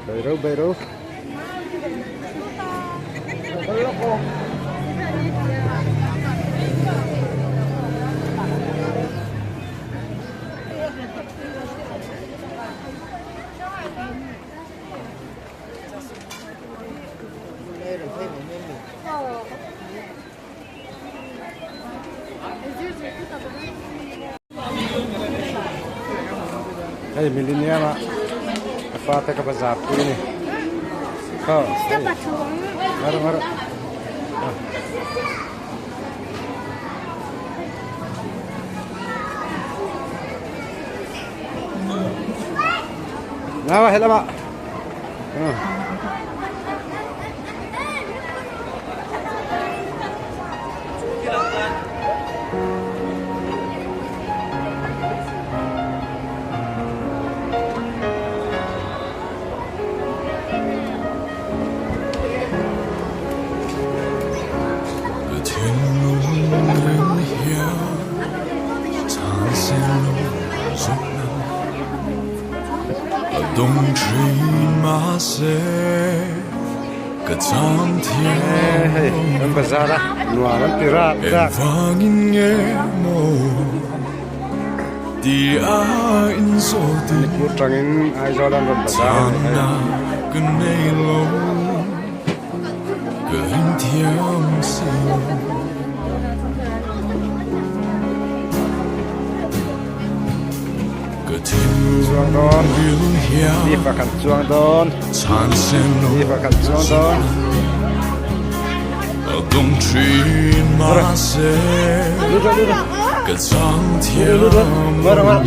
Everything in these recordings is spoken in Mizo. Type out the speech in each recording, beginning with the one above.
Beiro beiro. Hei millennium ah a fate ka bazar pui ni. Khaw. Ngaro ngaro. Nawa helama. Hei kan bazar a nuam an ti rak rak. Manipur tangin Aizawl an rawn bazar a ni hei. Chuang dawn lift ah kan chuang dawn lift ah kan chuang dawn. Lut rawh lut rawh lut rawh ngawi rawh ngawi rawh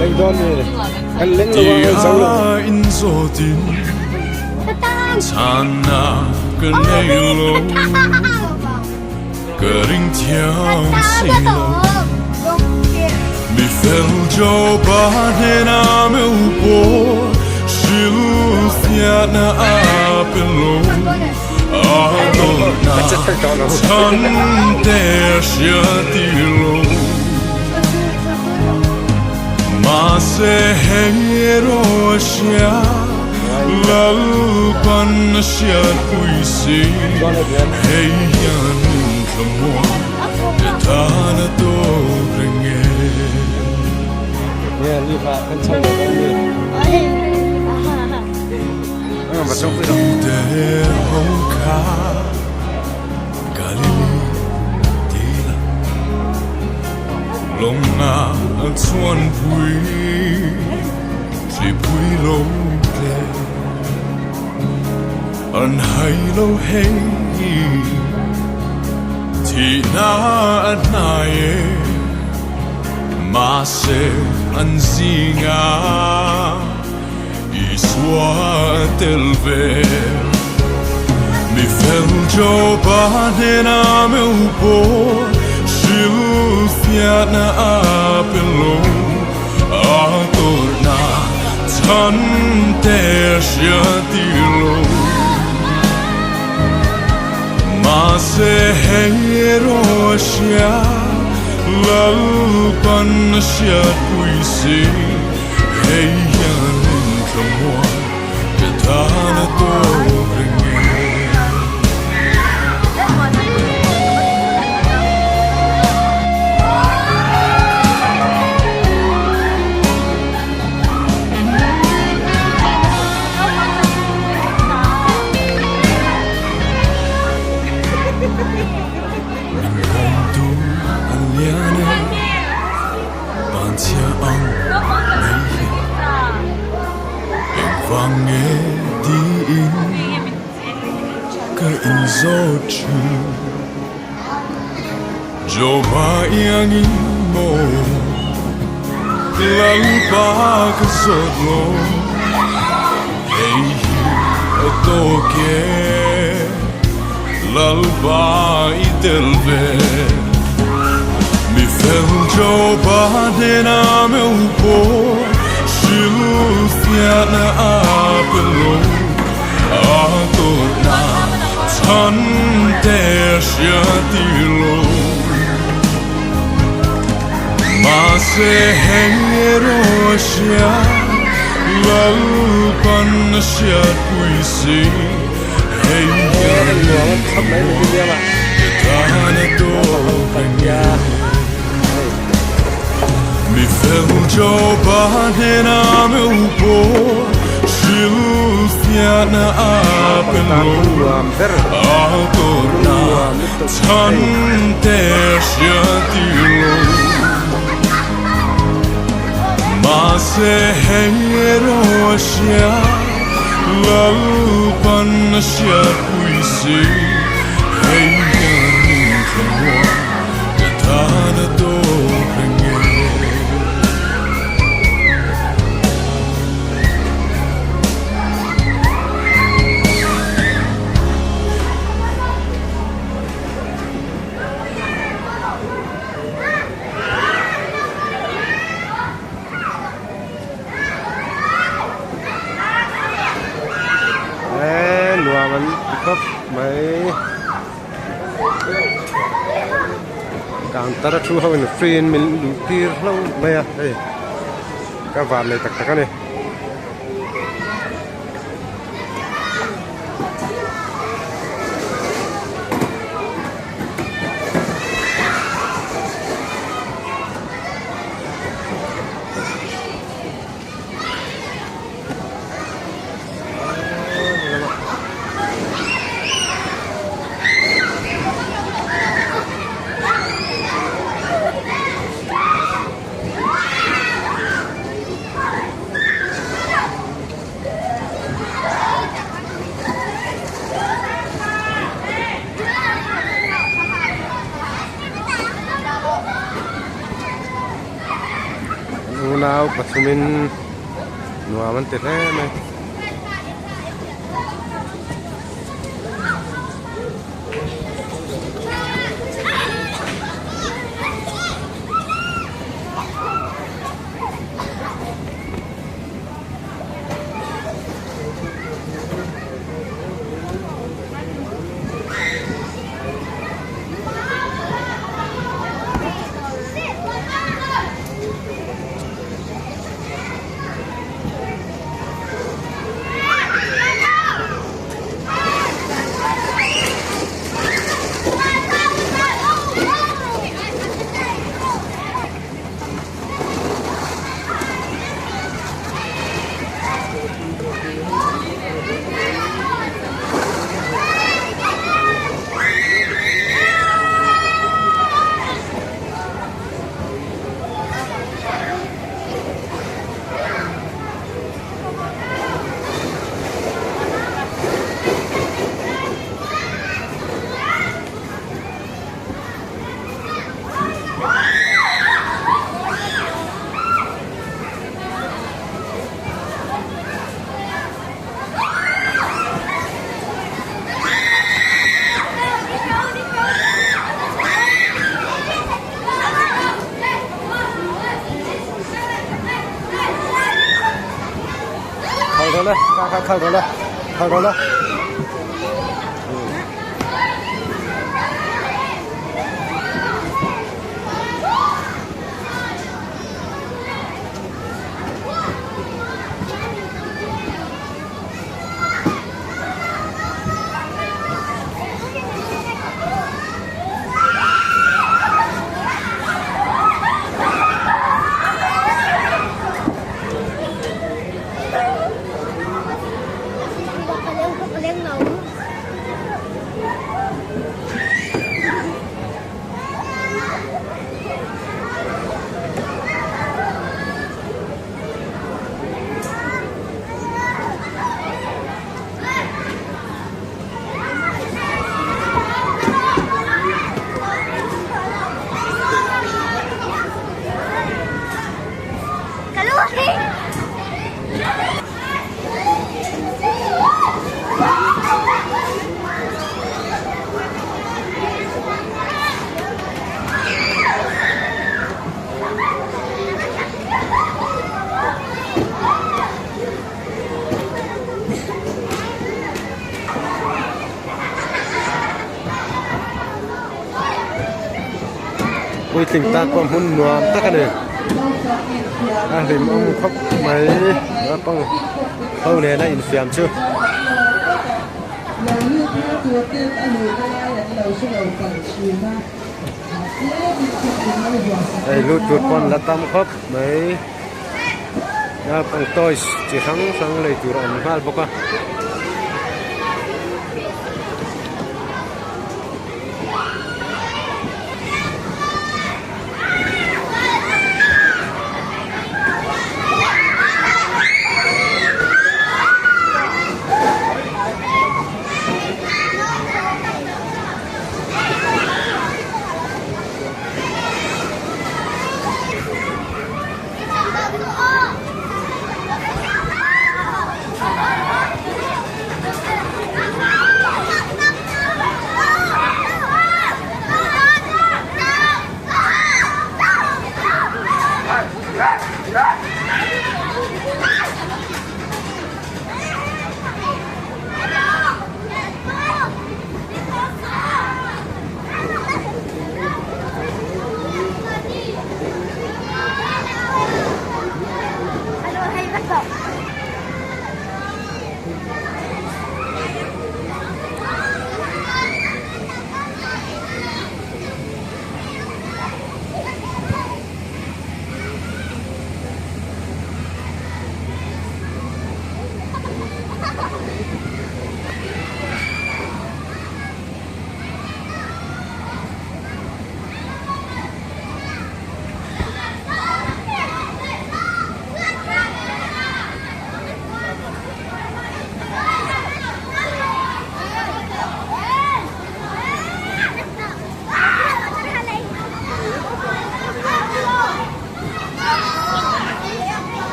leng dawn ni kan leng lo a ngawi zo lo. Ka che thei tawh lo. Nge lift ah kan chho leh dawn mi. Va chho pui rawh. Naupang tan hun nuam ber hun nuam lutuk hei. Eee nuam an ti khawp mai counter a thu ho in free in min luh tir hlauh mai a hei ka van nei tak tak a ni. Unau pathumin nuam an ti hle mai. Khal rawh le kha kha khal rawh le khal rawh le. Puitling tan pawh hmun nuam tak a ni. A hlimawm khawp mai naupang ho nena infiam chu. Hei lut tur pawn la tam khawp mai naupang toys chi hrang hrang lei tur a awm nghal bawk a.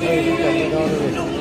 Hei hi kan ni dawn a ni.